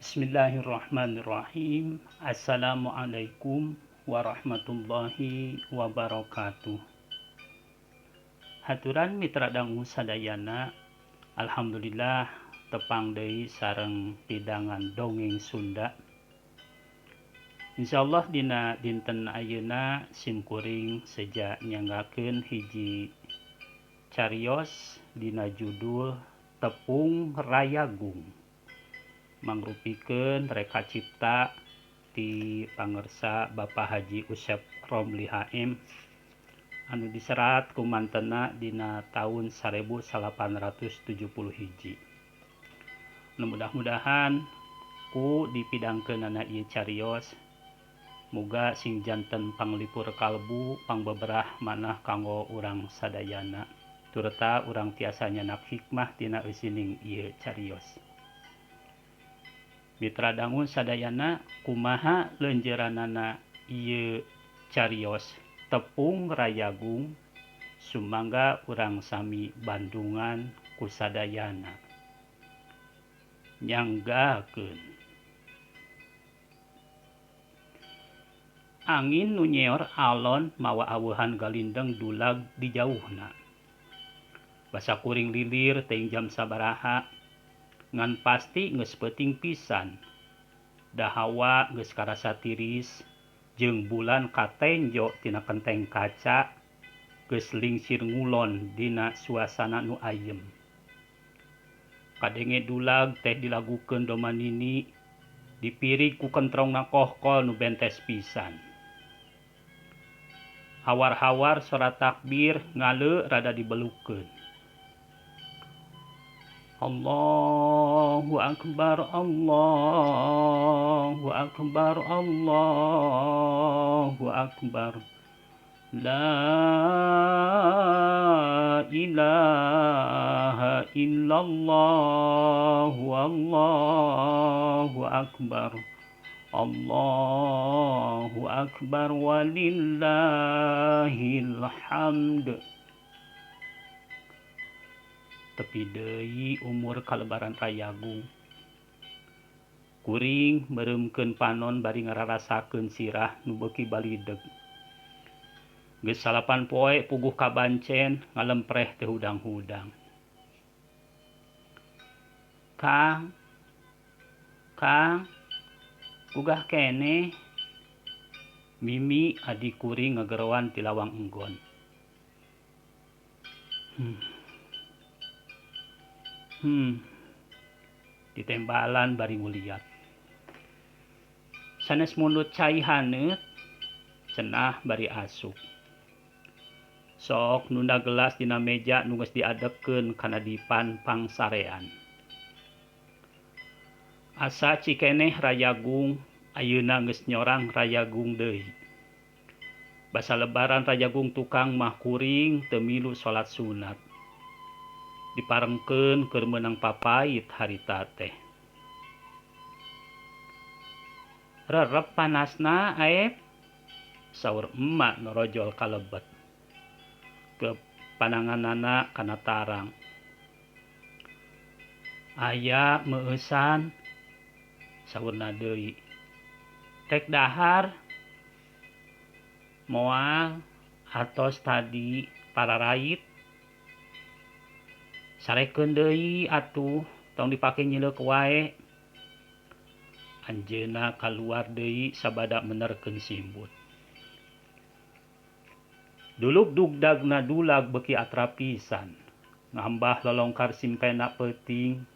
Bismillahirrahmanirrahim. Assalamualaikum warahmatullahi wabarakatuh. Haturan mitra dangu sadayana, alhamdulillah tepang deui sareng pidangan dongeng Sunda. Insyaallah dina dinten ayeuna simkuring seja nyanggakeun hiji carios dina judul Tepung Rayagung. Mangrupikeun reka cipta ti pangersa Bapak Haji Usep Romli HM anu diserat ku mantena dina taun 1871. Nu mudah-mudahan ku dipidangkeunana ieu carios muga sing janten panglipur kalbu pangbeberah manah kanggo urang sadayana turta urang tiasa nyanak hikmah tina eusining ieu carios. Mitra dangun sadayana kumaha leunjeuranana ieu carios Tepung Rayagung sumangga urang sami Bandungan kusadayana. Nyanggakeun. Angin nu nyeor alon mawa aweuhan galindeng dulag di jauhna. Basa kuring lilir teuing jam sabaraha. Ngan pasti geus peuting pisan. Da hawa geus karasa tiris jeung bulan katenjo tina kenteng kaca geus lingsir ngulon dina suasana nu ayem. Kadenge dulag teh dilagukeun Domanini dipirig ku kentrongna kohkol nu bentes pisan. Hawar-hawar sora takbir ngaleu rada dibelukeun. Allahu akbar, Allahu akbar, Allahu akbar. La ilaha illallah, wallahu akbar. Allahu akbar walillahil hamd. Tepi deui umur kalebaran Rayagung. Kuring meureumkeun panon bari ngararasakeun sirah nu beuki balideg. Geus salapan poe puguh kabancen ngalempreh teu hudang-hudang. Kang, Kang, gugah keneh. Mimi adi kuring ngageroan ti lawang enggon. Ditembalan bari nguliat. Sanes mundut cai haneut, cenah bari asup. Sok nunda gelas dina meja nu geus diadegkeun kana dipan pangsarean. Asa cikeneh Rayagung ayeuna geus nyorang Rayagung deui. Basa lebaran Rayagung tukang mah kuring teu milu salat sunat. Diparengkeun keur meunang papait harita teh. Rerep panasna Aep, saur emak norojol ka lebet. Ke pananganana kana tarang. Aya meueusan, saurna deui. Rek dahar moal atos tadi pararait. Sarekeun deui atuh tong dipake nyileuk wae. Anjeunna kaluar deui sabada menerkeun simbut. Dulug dugdagna dulag beuki atrap pisan. Ngambah lolongkar simpena peuting.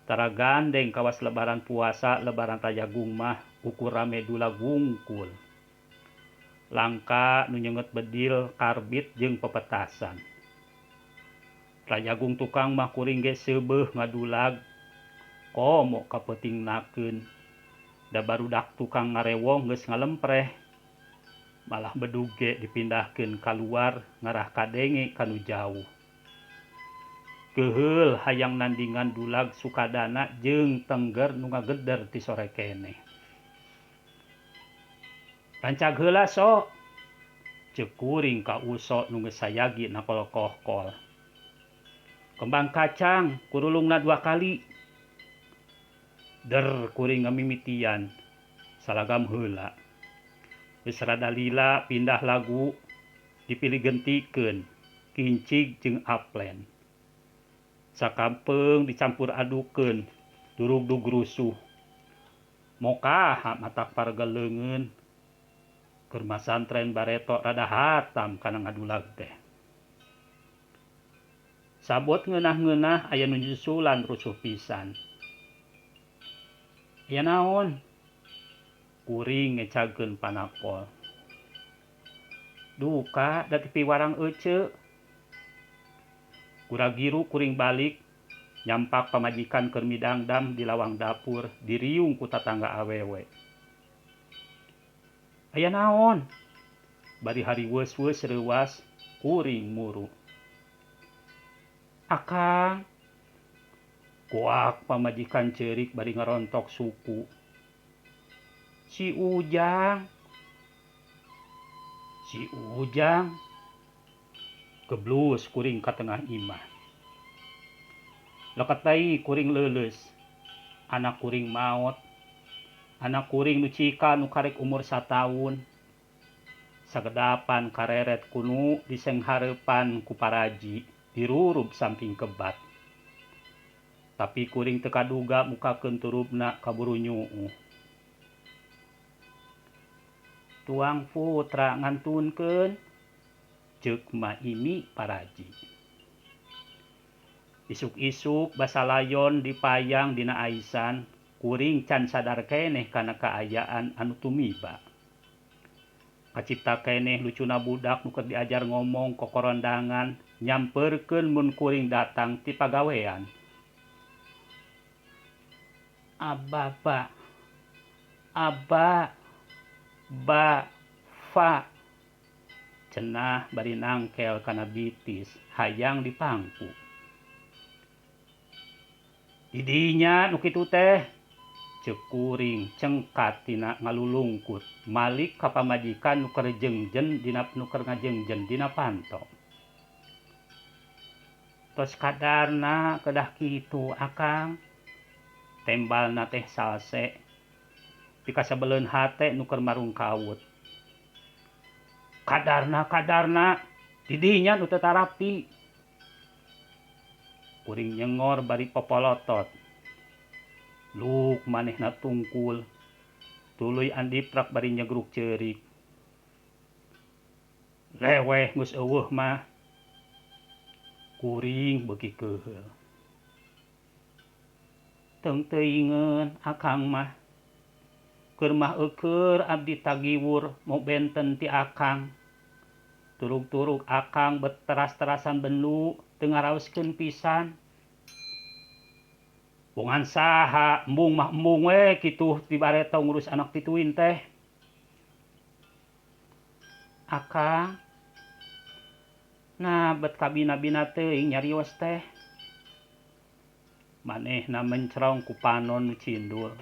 Tara gandeng kawas lebaran puasa lebaran Rayagung mah ukur rame dulag wungkul. Langka nu nyeungeut bedil karbit jeung pepetasan. Rayagung tukang mah kuring ge seubeuh ngadulag komo kapeutingnakeun. Da barudak tukang ngarewong geus ngalempreh. Malah bedug ge dipindahkeun kaluar ngarah kadenge kanu jauh. Keuheul hayang nandingan dulag sukadana jeung tengger nu ngageder ti sore keneh. Rancag heula sok, ceuk kuring ka Uso nu geus sayagi nakol kohkol. Kembang kacang kurulungna dua kali. Der kuring ngamimitian salagam heula. Geus rada lila pindah lagu dipilih gentikeun kincig jeung upland. Sakampeung dicampur adukeun durugdug rusuh. Mokaha matak paregel leungeun. Keur masantren bareto rada hatam kana ngadulag teh. Sabot ngeunah-ngeunah aya nu nyusulan rusuh pisan. Aya naon? Kuring ngecagkeun panakol. Duka da ti piwarang eceu. Gura-giru kuring balik nyampak pamajikan keur midangdam di lawang dapur diriung ku tatangga awewe. Aya naon? Bari hariweus-weus reuwas kuring muru. Akang! Goak pamajikan ceurik bari ngarontok suku. Si Ujang! Si Ujang! Geblus kuring ka tengah imah. Leket deui kuring leuleus. Anak kuring maot. Anak kuring nu cikal nu karek umur sataun. Sagedapan kareret ku nu disenghareupan ku paraji dirurub samping kebat. Tapi kuring teu kaduga mukakeun turubna kaburu nyuuh. Tuang putra ngantunkeun ceuk Ma Imi paraji. Isuk-isuk basalayon dipayang dina aisan kuring can sadar keneh kana kaayaan anu tumiba. Kacipta keneh lucuna budak nu keur diajar ngomong kokorondangan nyamperkeun mun kuring datang ti pagawean. Aba ba aba ba fa cenah bari nangkel kana bitis hayang dipangku. Di dinya nu kitu teh ceuk kuring cengkat tina ngalulungkut malik ka pamajikan nu keur jengjen dina nu keur ngajengjen dina panto. Tos kadarna kedah kitu akang. Tembalna teh salse pikasebeleun hate nu keur marungkawut. Kadarna kadarna di dinya nu teu tarapti. Kuring nyengor bari popolotot. Luk manehna tungkul. Tuluy andiprak bari nyegruk ceurik. Leweh geus eueuh mah. Kuring beuki keuheul. Teung teuingeun akang mah. Keur mah eukeur abdi tagiwur mo benten ti akang. Turug-turug akang bet teras-terasan bendu teu ngaraoskeun pisan. Bongan saha embung mah embung we kitu ti bareto ngurus anak pituin teh. Akang nah bet kabina-bina teuing nyarios teh. Manehna mencrong ku panon nu cindul.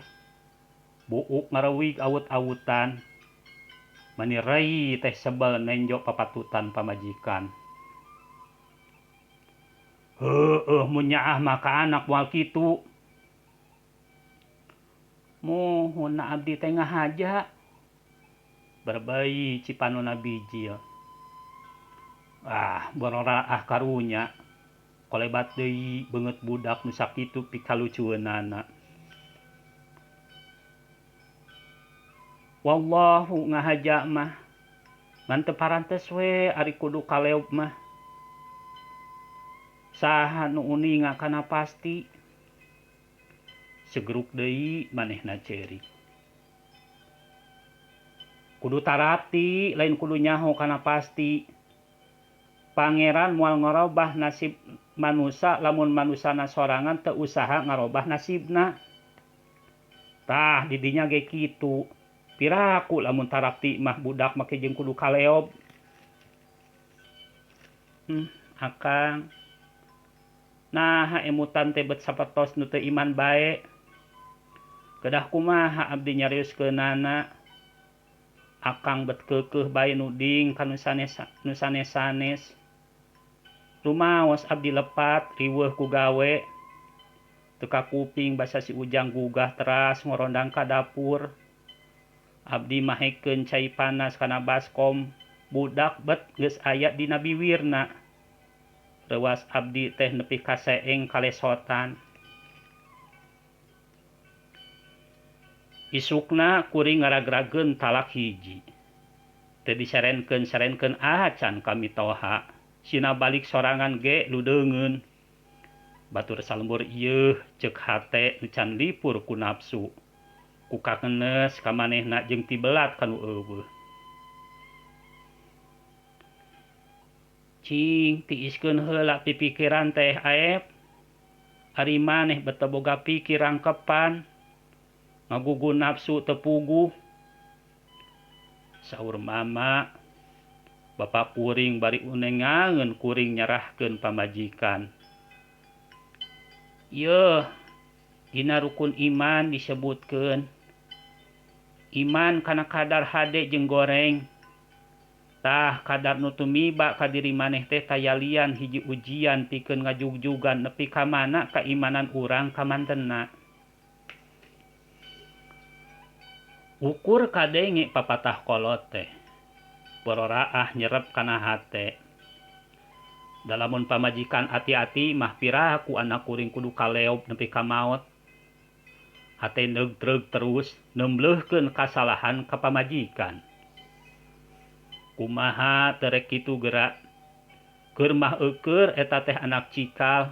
Buuk ngarewig awut-awutan. Mani rei teh sebel nenjo papatutan pamajikan. Heueuh mun nyaah mah ka anak moal kitu. Muhun na abdi teh ngahaja. Berbei cipanona bijil. Ah, bororaah karunya. Kolebat deui beungeut budak nu sakitu pikalucueunana. Wallahu ngahaja mah. Ngan teu parantes we ari kudu kaleub mah. Saha nu uninga kana pasti. Segeruk deui manehna ceurik. Kudu tarapti lain kudu nyaho kana pasti. Pangeran moal ngarobah nasib manusa lamun manusana sorangan teu usaha ngarobah nasibna. Tah di dinya ge kitu. Piraku lamun tarapti mah budak make jeung kudu kaleob. Akang. Naha emutan teh bet sapertos nu teu iman bae. Kedah kumaha abdi nyarioskeunana. Akang bet keukeuh bae nuding ka nu sanes-sanes. Rumaos abdi lepat riweuh ku gawe. Teu kakuping basa si Ujang gugah teras ngorondang ka dapur. Abdi mahekeun cai panas kana baskom, budak bet geus aya dina biwirna. Reuwas abdi teh nepi ka seeng kalesotan. Isukna kuring ngaragrageun talak hiji. Teu diserenkeun-serenkeun acan ka mitoha, sina balik sorangan ge ludeungeun. Batur salembur ieuh ceuk hate nu can lipur ku nafsu. Ku kakenes ka manehna jeung tibelat ka nu eueuh. Cing tiiskeun heula pipikiran teh Aep. Ari maneh bet teu boga pikir rangkepan. Ngagugu nafsu teu puguh. Saur mama, bapa kuring bari unengangeun kuring nyarahkeun pamajikan. Yeuh, dina rukun iman disebutkeun. Iman kana kadar hade jeung goreng. Tah kadar nu tumiba ka diri maneh teh tayalian hiji ujian pikeun ngajugjugan nepi ka mana kaimanan urang ka mantenna. Ukur kadenge papatah kolot teh. Bororaah nyerep kana hate. Da lamun pamajikan ati-ati mah piraku anak kuring kudu kaleob nepi ka maot. Hate neugtreug terus nembleuhkeun kasalahan ka pamajikan. Kumaha teu rek kitu geura. Keur mah eukeur eta teh anak cikal.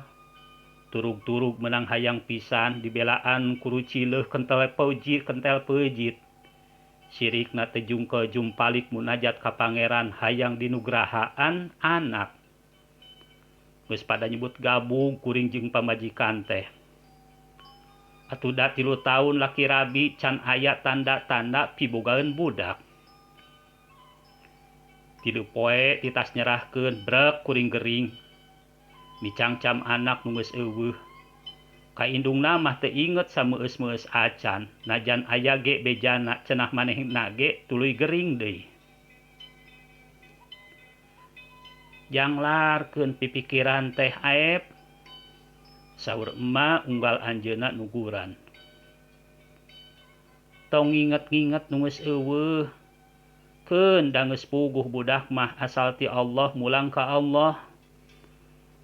Turug-turug meunang hayang pisan dibelaan ku rucileuh kentel peujit kentel peujit. Sirikna teh jungkel jumpalik munajat ka Pangeran hayang dinugrahaan anak. Geus pada nyebut gabug kuring jeung pamajikan teh. Atuda 3 taun laki rabi can aya tanda-tanda pibogaeun budak. 3 poe titas nyerahkeun brek kuring gering. Micangcam anak nu geus eueuh. Ka indungna mah teu inget sameueus-meueus acan, najan aya ge bejana cenah manehna ge tuluy gering deui. Janglarkeun pipikiran teh Aep. Saur ema unggal anjeunna nuguran. Tong nginget-nginget nu geus eueuh. Keun da geus puguh budak mah asal ti Allah mulang ka Allah.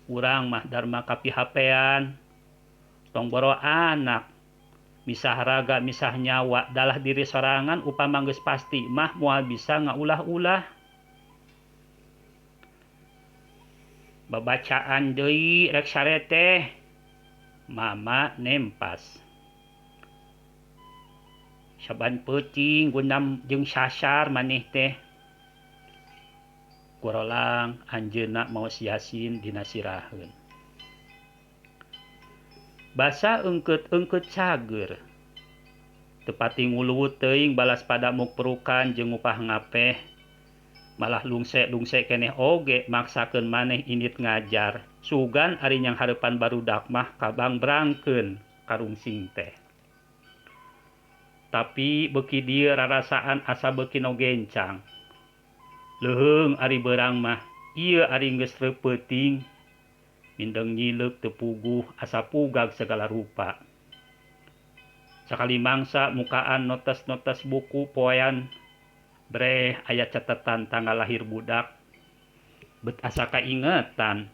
Urang mah darma kapihapean. Tong boro anak misah raga misah nyawa dalah diri sorangan upama geus pasti mah moal bisa ngaulah-ulah. Babacaan deui rek sare teh. Mama nempas. Saban peuting gunam jeung sasar maneh teh. Kurolang anjeunna maos Yasin dina siraheun. Basa eungkeut-eungkeut cager. Teu pati nguluwut teuing balas pada muk perukan jeung ngupah ngapeh. Malah lungse-lungse keneh oge maksakeun maneh indit ngajar. Sugan ari nyang hareupan barudak mah kabangbrangkeun karungsing teh. Tapi beuki dieu rarasaan asa beuki nu gencang. Leuheung ari beurang mah, ieu ari geus reupeting. Mindeng nyileuk teu puguh asa pugag sagala rupa. Sakali mangsa mukaan notes-notes buku poean breh aya catetan tanggal lahir budak. Bet asa kaingetan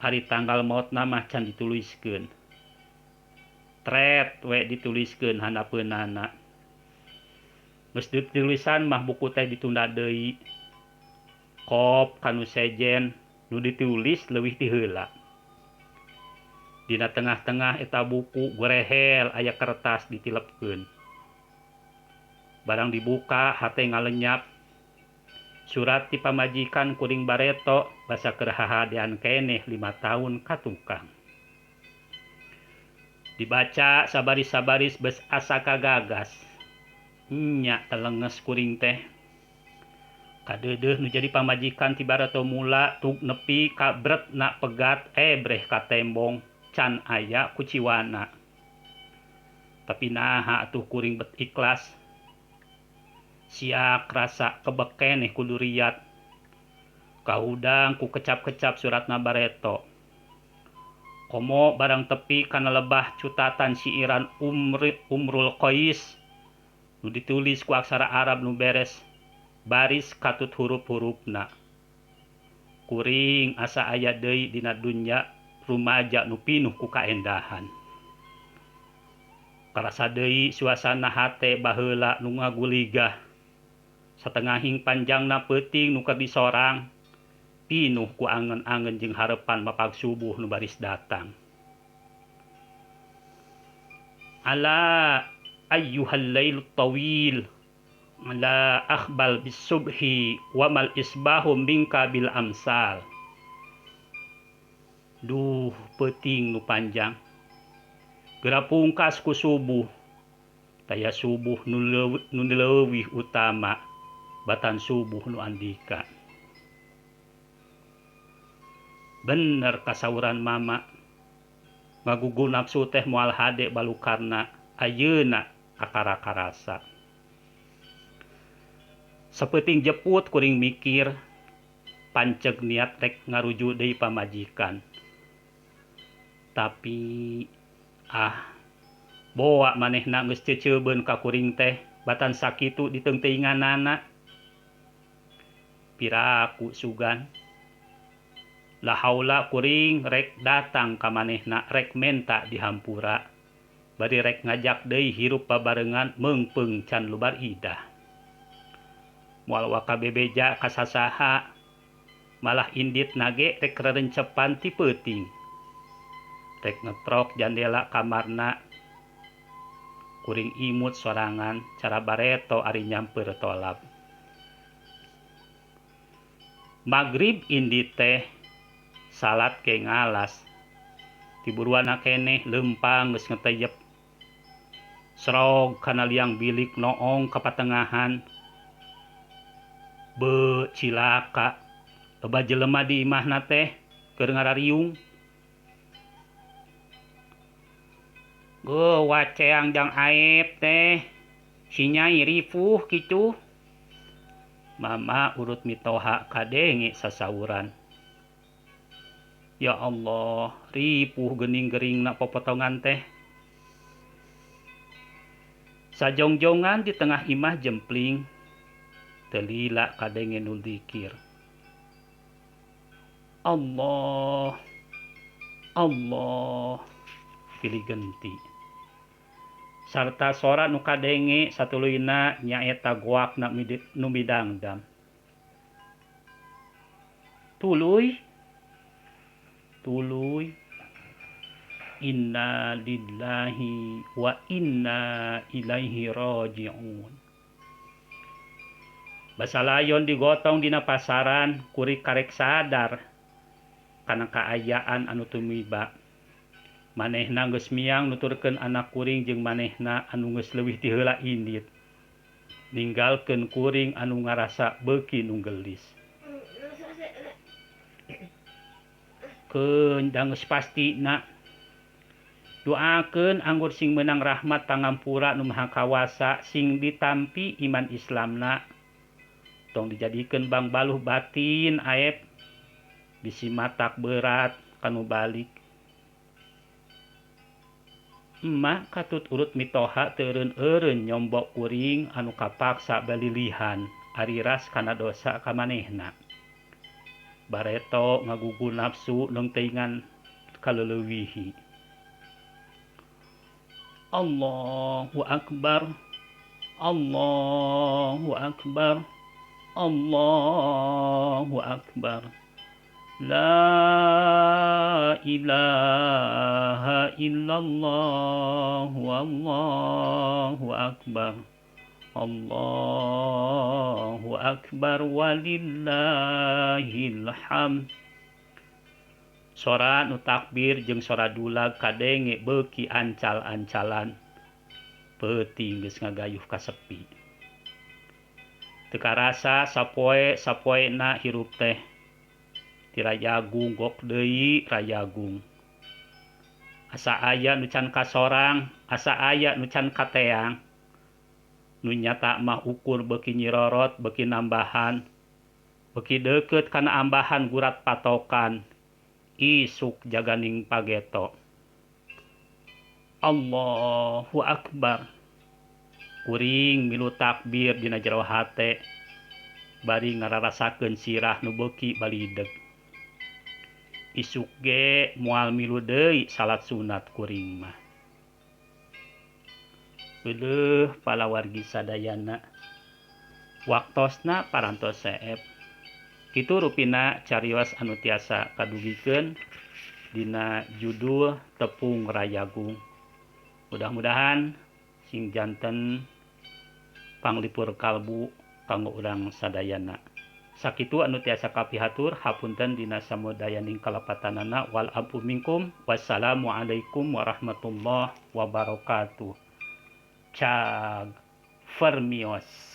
ari tanggal maotna mah can dituliskeun. Tret we dituliskeun handapeunana. Geus ditulisan mah buku teh ditunda deui. Kop kanu sejen nu ditulis leuwih ti heula. Dina tengah-tengah eta buku gorehel aya kertas ditilepkeun. Barang dibuka hate ngalenyap. Surat ti pamajikan kuring bareto basa keur hahadean keneh 5 taun ka tukang. Dibaca sabaris-sabaris beus asa kagagas. Nya telenges kuring teh. Kadeudeuh nu jadi pamajikan ti bareto mula tug nepi ka bretna pegat ebreh ka tembong can aya kuciwana. Tapi naha atuh kuring bet ikhlas. Siak rasa kebek keneh ku duriat. Kahudang ku kecap-kecap suratna bareto. Komo barang tepi kana lebah cutatan siiran Umrul Qais nu ditulis ku aksara Arab nu beres baris katut hurup-hurupna. Kuring asa aya deui dina dunya rumaja nu pinuh ku kaendahan. Karasa deui suasana hate baheula nu ngaguligah. Satengahing panjangna peuting nu keur disorang, pinuh ku angen-angen jeung harepan mapag subuh nu baris datang. Ala ayyuhal lailut tawil ala akhbal bisubhi wa mal isbahu minka bil amsal. Duh peuting nu panjang. Geura pungkas ku subuh. Taya subuh nu leuwih utama batan subuh nu andika. Bener kasauran mama. Ngagugu nafsu teh moal hade balukarna ayeuna kakara karasa. Sapeuting jeput kuring mikir panceg niat rek ngaruju deui pamajikan. Tapi boa manehna geus ceceubeun ka kuring teh batan sakitu diteungteuinganana. Piraku sugan. La haula kuring rek datang ka manehna rek menta dihampura. Bari rek ngajak deui hirup babarengan meungpeung can lubar idah. Moal waka bebeja ka sasaha, malah indit nage rek rerencepan ti peuting. Rek ngetrok jandela kamarna. Kuring imut sorangan cara bareto ari nyamper tolap. Magrib indit teh salat ke ngalas. Tiburuana keneh lempang geus ngeteyep. Serog kana liang bilik noong ka patengahan. Be cilaka loba jelema di imahna teh keur ngarariung. Geuh waceang jang aep teh si Nyai ripuh kitu. Mama urut mitoha kadenge sasauran. Ya Allah, ripuh geuning geuringna popotongan teh. Sajongjongan di tengah imah jempling, teu lila kadenge nu dikir. Allah, Allah, pilih genti. Sarta sora nu kadenge satuluyna nyaeta goakna nu midangdam. Tuluy, tuluy, inna lillahi wa inna ilaihi raji'un. Basalayon digotong dina pasaran kurik karek sadar kana kaayaan anu tumiba. Manehna geus miang nuturkeun anak kuring jeung manehna anu geus leuwih ti heula indit. Ninggalkeun kuring anu ngarasa beuki nu geulis. Keun da geus pastina. Doakeun anggur sing meunang rahmat pangampura nu Maha Kawasa sing ditampi iman Islamna. Tong dijadikeun bangbaluh batin aep bisi matak berat kanu balik. Emak katut urut mitoha teu eureun-eureun nyombok kuring anu kapaksa balilihan ari ras kana dosa ka manehna. Bareto ngagugu nafsu neungteuingan kaleulewihi. Allahu akbar, Allahu akbar, Allahu akbar. La ilaha illallah wallahu akbar. Allahu akbar walillahil hamd. Sora nu takbir jeung sora dulag kadenge beuki ancal-ancalan. Peuting geus ngagayuh ka sepi. Teu karasa sapoe-sapoena hirup teh. Ti rayagung gok deui rayagung. Asa aya nu can kasorang, asa aya nu can kateang. Nu nyata mah ukur beuki nyirorot, beuki nambahan. Beuki deukeut kana ambahan gurat patokan. Isuk jaganing pageto. Allahu Akbar. Kuring milu takbir dina jero hate bari ngararasakeun sirah nu beuki balideg. Isuk ge moal milu deui salat sunat kuring mah. Euleuh palawargi sadayana. Waktosna parantos seep. Kitu rupina carios anu tiasa kadugikeun dina judul Tepung Rayagung. Mudah-mudahan sing janten panglipur kalbu kanggo urang sadayana. Sakitu anu tiasa kapihatur hapunten dina samudayaning kalepatanana wal afu minkum. Wassalamualaikum warahmatullahi wabarakatuh. Cag Fermios.